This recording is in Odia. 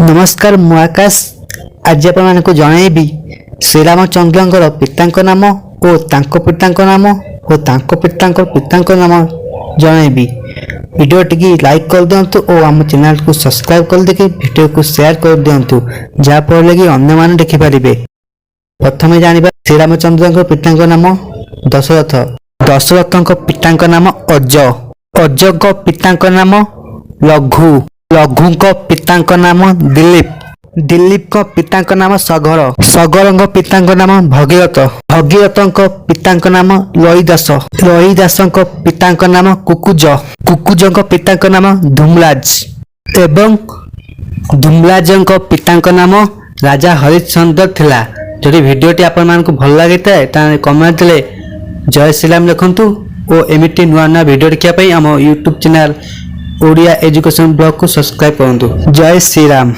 ନମସ୍କାର, ମୁଁ ଆକାଶ। ଆଜି ଆପଣମାନଙ୍କୁ ଜଣାଇବି ଶ୍ରୀରାମଚନ୍ଦ୍ରଙ୍କର ପିତାଙ୍କ ନାମ ଓ ତାଙ୍କ ପିତାଙ୍କ ନାମ ଓ ତାଙ୍କ ପିତାଙ୍କ ପିତାଙ୍କ ନାମ ଜଣାଇବି। ଭିଡ଼ିଓଟିକି ଲାଇକ୍ କରିଦିଅନ୍ତୁ ଓ ଆମ ଚ୍ୟାନେଲକୁ ସବସ୍କ୍ରାଇବ୍ କରିଦେଇକି ଭିଡ଼ିଓକୁ ସେୟାର କରିଦିଅନ୍ତୁ, ଯାହାଫଳରେ କି ଅନ୍ୟମାନେ ଦେଖିପାରିବେ। ପ୍ରଥମେ ଜାଣିବା ଶ୍ରୀରାମଚନ୍ଦ୍ରଙ୍କ ପିତାଙ୍କ ନାମ ଦଶରଥ। ଦଶରଥଙ୍କ ପିତାଙ୍କ ନାମ ଅଜ। ଅଜଙ୍କ ପିତାଙ୍କ ନାମ ଲଘୁ। ଲଘୁଙ୍କ ପିତାଙ୍କ ନାମ ଦିଲ୍ଲୀପ। ଦିଲ୍ଲୀପଙ୍କ ପିତାଙ୍କ ନାମ ସଗର। ସଗରଙ୍କ ପିତାଙ୍କ ନାମ ଭଗୀରଥ। ଭଗୀରଥଙ୍କ ପିତାଙ୍କ ନାମ ରୋହିଦାସ। ରୋହିଦାସଙ୍କ ପିତାଙ୍କ ନାମ କୁକୁଜ। କୁକୁଜଙ୍କ ପିତାଙ୍କ ନାମ ଧୂମ୍ରାଜ ଏବଂ ଧୂମ୍ରାଜଙ୍କ ପିତାଙ୍କ ନାମ ରାଜା ହରିଶ୍ଚନ୍ଦ୍ର ଥିଲା। ଯଦି ଭିଡ଼ିଓଟି ଆପଣମାନଙ୍କୁ ଭଲ ଲାଗିଥାଏ, ତାହେଲେ କମେଣ୍ଟରେ ଜୟ ଶ୍ରୀରାମ ଲେଖନ୍ତୁ ଓ ଏମିତି ନୂଆ ନୂଆ ଭିଡ଼ିଓ ଦେଖିବା ପାଇଁ ଆମ ୟୁଟ୍ୟୁବ୍ ଚ୍ୟାନେଲ୍ ଓଡ଼ିଆ ଏଜୁକେସନ୍ ବ୍ଲଗ୍କୁ ସବସ୍କ୍ରାଇବ୍ କରନ୍ତୁ। ଜୟ ଶ୍ରୀରାମ।